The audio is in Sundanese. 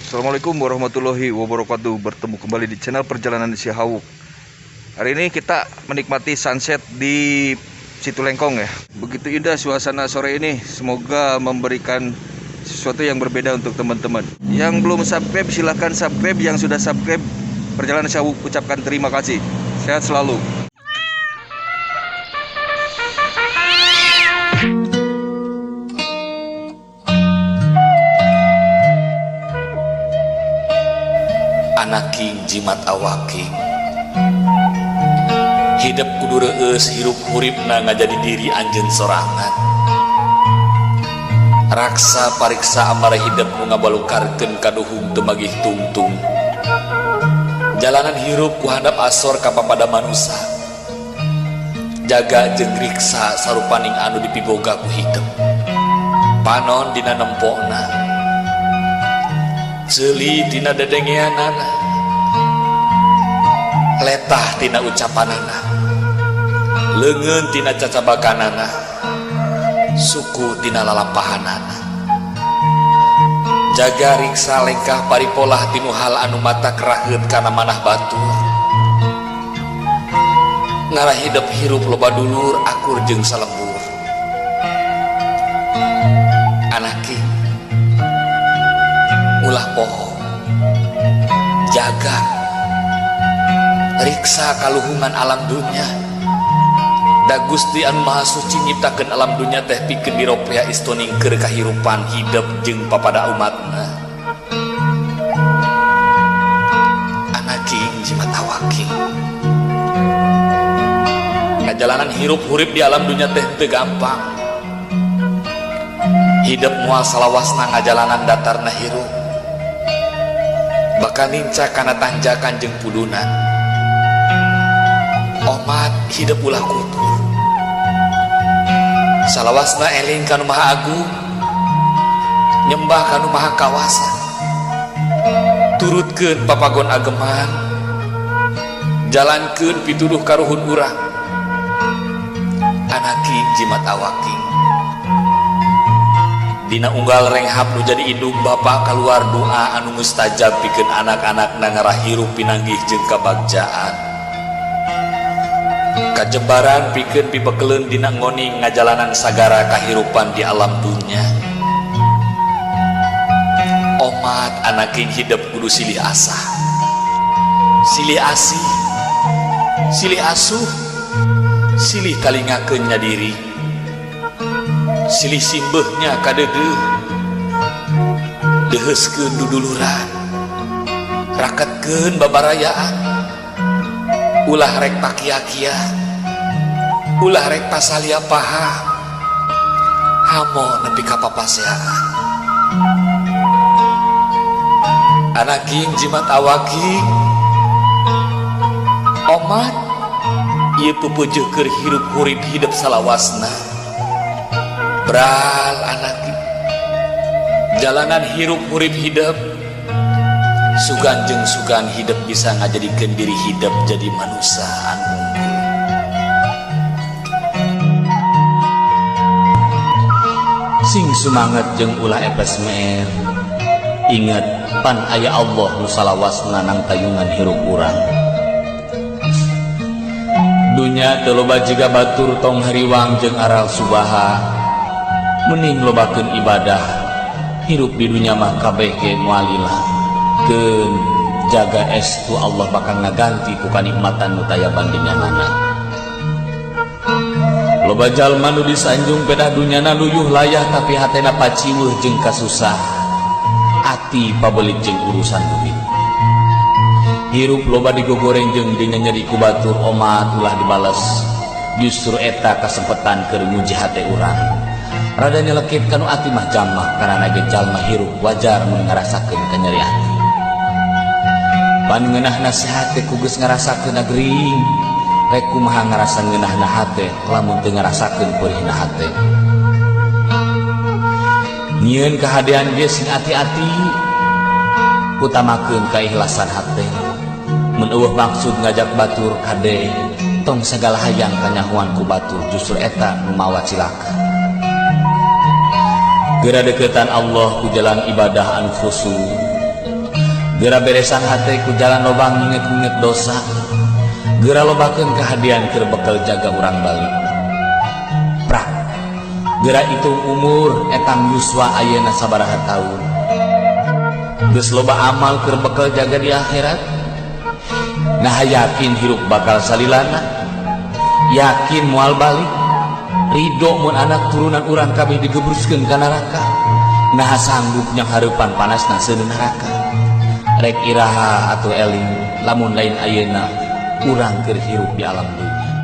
Assalamualaikum warahmatullahi wabarakatuh. Bertemu kembali di channel Perjalanan Si Hawuk. Hari ini kita menikmati sunset di Situ Lengkong ya. Begitu indah suasana sore ini. Semoga memberikan sesuatu yang berbeda untuk teman-teman. Yang belum subscribe silahkan subscribe. Yang sudah subscribe, Perjalanan Si Hawuk ucapkan terima kasih. Sehat selalu. Anaking jimat awaking hidep kudu reueus hirup huripna ngajadi diri anjeun sorangan raksa pariksa amara hidep nu ngabalukarkeun kaduhung teu magih tungtung jalanan hirup ku handap asor ka papada manusa jaga jeung riksa sarupaning anu dipiboga ku hidep panon dina nempona ceuli tina dedengeanana letah tina ucapanana leungeun tina cacabakanana suku tina lalampahanana jaga riksa lengkah paripolah tinu hal anu mata keraheut kana manah batur ngarah hidep hirup loba dulur akur jeung salembur anaki ulah poho jaga riksa kaluhungan alam dunya da Gusti anu Maha Suci nyiptakeun alam dunya teh pikeun diropea istoning keur kahirupan hidep jeung papada umatna anaking jimat awaking ngajalanan hirup hurip di alam dunya teh teu gampang hidep moal salawasna ngajalanan datarna hirup bakal nincak kana tanjakan jeung pudunan omat hidep ulah kupur salawasna eling kanu Maha Agung nyembah kanu Maha Kawasa turutkeun papagon ageman jalankeun pituduh karuhun urang anaking jimat awaking dina unggal renghap nu jadi indung bapa kaluar doa anu mustajab pikeun anak-anakna ngarah hirup pinanggih jeung kabagjaan kajembaran pikeun pibekeleun dina ngoning ngajalanan sagara kahirupan di alam dunya omat anaking hidep kudu silih asah silih asih silih asuh silih talingakeun nya diri silih simbeuhnya kadeudeuh deuheuskeun duduluran raketkeun babarayaan ulah rek pakia-kia ulah rek pasalia paha hamo nepi ka papaseaan anaking jimat awaking omat ieu pupeujeuk keur hirup hurip hidep salawasna bral anaki jalanan hirup hurip hidep sugan jeung sugan hidep bisa ngajadikeun diri hidep jadi manusia anu unggul. Sing sumanget jeung ulah epes meer inget pan aya Allah nu salawasna nang tayungan hirup urang dunya teu loba jiga batur tong hariwang jeung aral subaha mending lobakeun ibadah hirup di dunya mah kabeh ge moal lila keun jaga estu Allah bakal ngaganti ku kanikmatan nu taya bandinganana loba jalma nu disanjung pedah dunyana luyuh layah tapi hatena paciweuh jeung kasusah ati pabelit jeung urusan duit hirup loba digogoreng jeung dinyeri ku batur omat ulah dibales justru eta kasempetan keur nguji hate urang rada nyelekit kanu ati mah jamak karena ge jalma hirup wajar mun ngarasakeun kanyeri ati pan ngeunahna hate ku geus ngarasakeun gering rek kumaha ngarasa ngeunahna hate lamun teu ngarasakeun peurihna hate nyieun kahadean ge sing ati-ati utamakeun kaikhlasan hate mun eueuh maksud ngajak batur kade tong sagala hayang kanyahoan ku batur justru eta nu mawa cilaka. Geura deketan Allah ku jalan ibadah anu khusyuk Geura beresan hate ku jalan loba nginget-nginget dosa. Geura lobakeun kahadean keur bekel jaga urang balik. Prak. Geura hitung umur etang yuswa ayeuna sabaraha taun. Geus loba amal keur bekel jaga di akhirat. Nah, yakin hirup bakal salilana, yakin moal balik, ridho mun anak turunan urang kabeh digebruskeun ka neraka? Nah, sanggup nyanghareupan panasna seuneu neraka? Rek iraha atuh eling lamun lain ayeuna urang keur hirup di alam dunya?